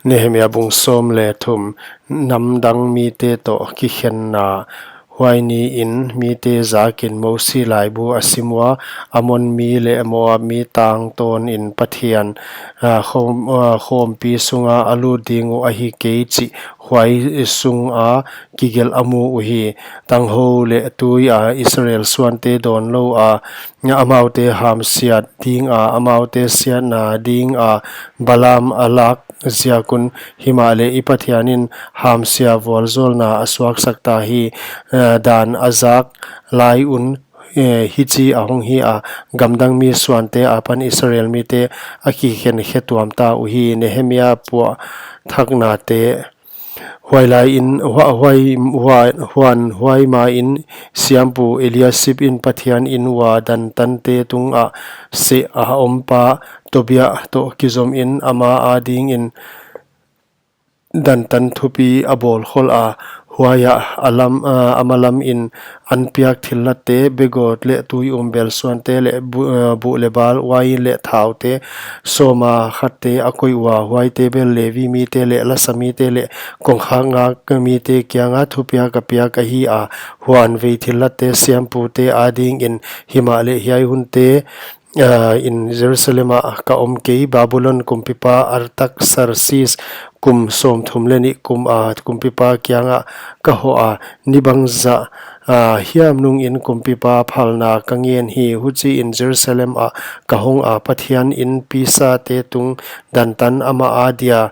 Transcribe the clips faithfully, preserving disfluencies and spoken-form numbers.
Nehemia bung sawm leh thum. Namdang mite toh kikhenna. Huai niin mite zakin Mosi laibu a sim ua, Amon mi leh Moab mi tangtawnin Pathian, ah, khawm-, ah, khawmpi sunga a lut ding uh ahi kei chih huai sunga kigelh a mu uhi. Tanghou leh tuia Israel suante dawnlou a, amaute hamsiat dinga, amaute siatna dinga Balaam a lak ziak un, himahleh i Pathianin hamsia vualzawlna a suaksak ta hi. Eh, dan a zak lai un, eh, hichi a hong hi a, gamdang mi suante apan Israel mite a kikhenkhe tuam ta uhi. Nehemia puahthaknate. Huai lai in, hua-, huai, hua-, huan huai main siampu Eliasib in Pathian in ua dantante tungah seh a ompa Tobia toh kizomin ama adingin dantan thupi a bawlkhol a, huaiah a lam, ah, a malamin an piak thillatte, begaw leh tui um belsuante leh bu-, ah, buh leh bal, uain leh thaute, sawma khatte a koih ua, huaite bel Levi mite leh lasa mite leh kongkhak ngak mite kianga thupiak a piak ahi a, huan vei thillatte siampute adingin, himahleh hiai hunte, ah, in Jerusalem ah ka om kei, Babulon kumpipa Artaksarsis kum sawmthum leh nih kum a kumpipa kiangah ka hoh a, ni bangzah, ah, hiam nungin kumpipa phalna ka ngen hi. Huchiin Jerusalem ah ka hong a, Pathian in pisate tung dantan ama adia,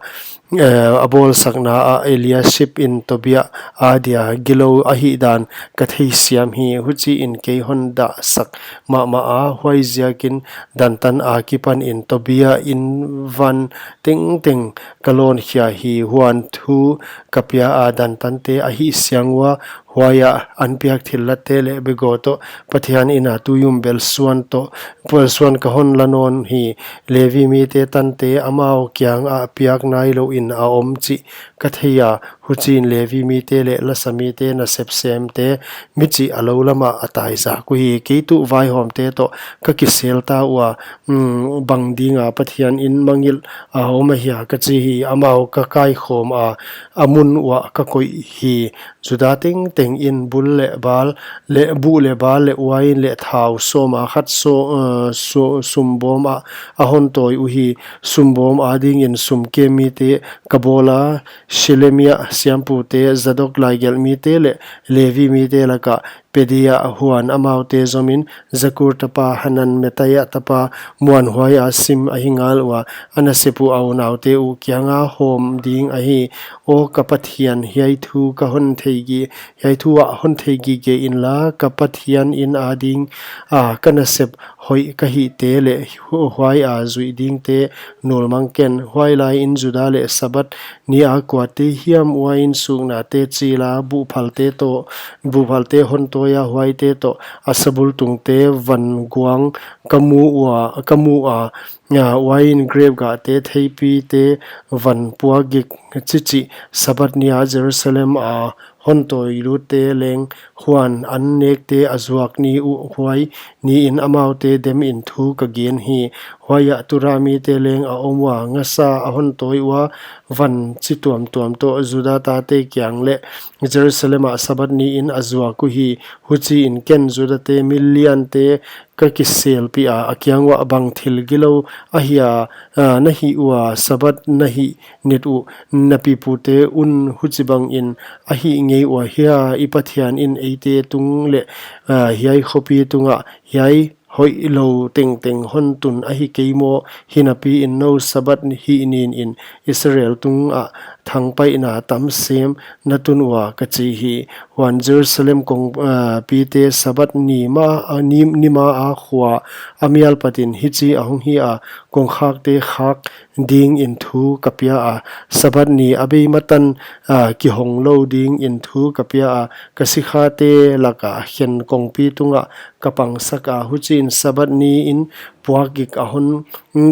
eh, a bawlsakna ah Eliasib in Tobia adia gilou ahihdan ka theisiam hi. Huchiin kei hon dahsak mahmah a, huaiziakin dantan akipanin Tobia in van tengteng ka lawnkhia hi. Huan thu ka pia a, dantante a hihsiang ua, huaiah an piak thillatte leh begaw toh, Pathian ina tui um belsuan toh, belsuan ka hon la nawn hi. Levi mite tante amau kiangah piak nailouin a om chih ka thei a, huchiin Levi mite leh lasa mite, nasep semte, michih a lou lamah a taizak uhi. Kei tuh vaihawmte toh ka kisel ta ua, mm, bang dinga Pathian in mangngilh a om ahia ka chi hi. Amau ka kaikhawm a, a mun uah ka koih hi. Juda tengteng in bul leh bal, leh buh leh bal leh uain leh thau sawma khat saw-, eh, saw-, sumbawm ah a hon tawi uhi. Sumbawm adingin sumkem mite ka bawl a, Shelemia siampute, Zadok laigelh mite leh Levi mite lakah Pedaia, huan amaute zomin Zakur tapa Hanan, Mattaia tapa, muanhuai a sim ahi ngal ua, a nasep uh a unaute uh kianga hawm ding ahi. Aw ka Pathian, hiai thu ka hon theigige, hiai thu ah hon theigige inla, ka Pathian in ading, a, ka nasep hoih ka hihte leh hu-, huaia zuih dingte nulmang ken. Huai laiin Juda leh Sabat nia kuate hiam uain suknate chila, buhphalte toh, buhphalte hon tawia, huaite toh a sabultungte van guang ka mu ua, ka mu a, a, uain grep gahte, theipite van puakgik chichih Sabat nia Jerusalem a hon tawi lutte leng, huan an nekte a zuak ni uh, huai niin amaute demin thu ka gen hi. Huaiah Tura mite leng a om ua, ngasa a hon tawi ua, van chi tuamtuam toh Juda tate kiang leh Jerusalem ah Sabat niin a zuak uhi. Huchiin ken Judate mi liante ka kiselpih a, a kiang uah bang thil gilou ahia, a, na hih ua, Sabat na hih nit uh, na pipute un huchibangin a hih ngei ua hia? I Pathian in eite tung leh, a, hiai khopi tungah hiai hoihlou tengteng hon tun ahi kei maw? Hinapiin nou Sabat hih ninin Israel tungah thangpaihna tam sem na tun ua, ka chi hi. Huan Jerusalem kong, a, pite, Sabat ni ma, a, ni, ni maa khua a mial patin hichi a hong hi a, kongkhakte khak dingin thu ka pia a, Sabat ni a bei matan, a, kihong lou dingin thu ka pia a, ka sikhate laka khen kongpi tungah ka pangsak a, huchiin Sabat niin puakgik a hon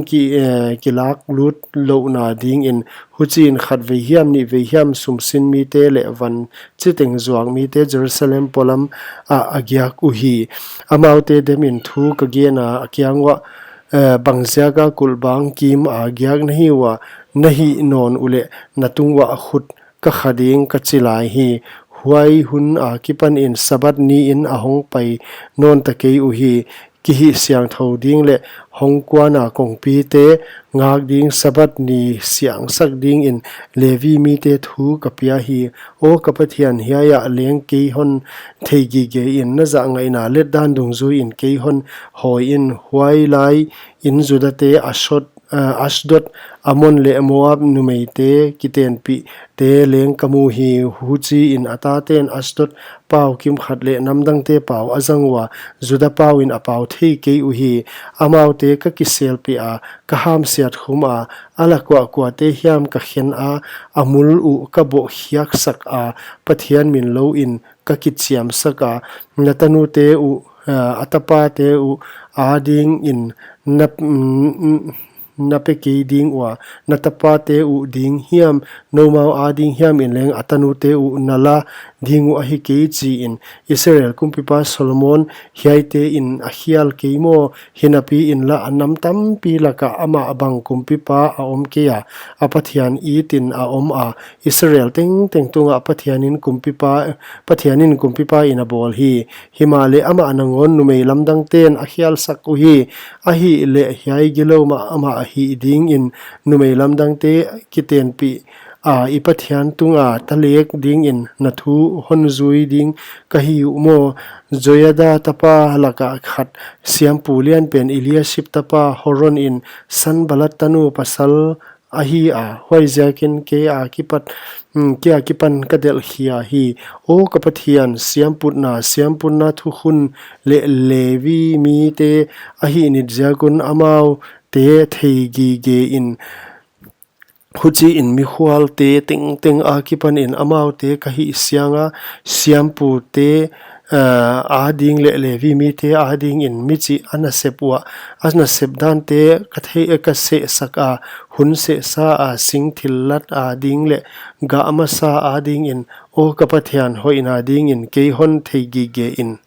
ki, eh, kilak lut louhna dingin, huchiin khatvei hiam nihvei hiam sumsin mite leh van chiteng zuak mite Jerusalem polam ah a giak uhi. Amaute demin thu ka gen a, a kiang uah, eh, bangziaka kulhbang kim a giak na hi ua, na hih nawn uleh na tung uah khut ka kha ding, ka chi lai hi. Huai hun akipanin Sabbath niin a hong pai nawn ta kei uhi. Kihihsiangthou ding leh hong kuana kongpite ngak ding, Sabbath ni siangsak dingin Levi mite thu ka pia hi. Aw ka Pathian, hiai ah leng kei hon theigige in, na zahngaihna letdan dungzuiin kei hon hawi in. Huai laiin Judate Asdod, ah, Ashdod, Ammon leh Moab numeite kitenpihte leng ka mu hi. Huchiin a taten Ashdod pau kimkhat leh namdangte pau a zang ua, Juda pauin a pau thei kei uhi. Amaute ka kiselpih a, ka hamsiat khum a, a lak uah kuate hiam ka khen a, a mul uh ka bohkhiaksak a, Pathian min louin ka kichiamsak a. Na tanute uh, ah, a tapate uh adingin na, mm, na pe kei ding ua, na tapate uh ding hiam, noumau ading hiamin leng a tanute uh na la ding uh ahi kei, chiin. Israel kumpipa Solomon hiaitein a khial kei maw? Hinapiin lah nam tampi lakah amah bang kumpipa a om kei a, a Pathian itin a om a, Israel tengteng tungah Pathianin kumpipa, Pathianin kumpipain a bawl hi. Himahleh amah nangawn numei lamdangten a khialsak uhi. Ahihleh hiai gilou mahmah hih dingin numei lamdangte kitenpih a, i Pathian tunga talek dingin na thu hon zui ding ka hi uh maw? Joiada tapa laka khat, siampu lianpen Eliasib tapa Horonin Sanballat tanu pasal ahi a, huaiziakin kei akipat, mm, kei akipan ka delhkhia hi. Aw ka Pathian, siamputna, siamputna thukhun leh Levi mite a hihnit ziak un amaute theigige in. Huchiin mikhualte tengteng akipanin amaute ka hihsiang a, siampute, ah, ading leh Levi mite adingin michih a nasep uah a nasep dante ka thei, ka sehsak a, hun sehsa a, sing thillat ading leh gah masa adingin, aw ka Pathian, hoihna dingin kei hon theigige in.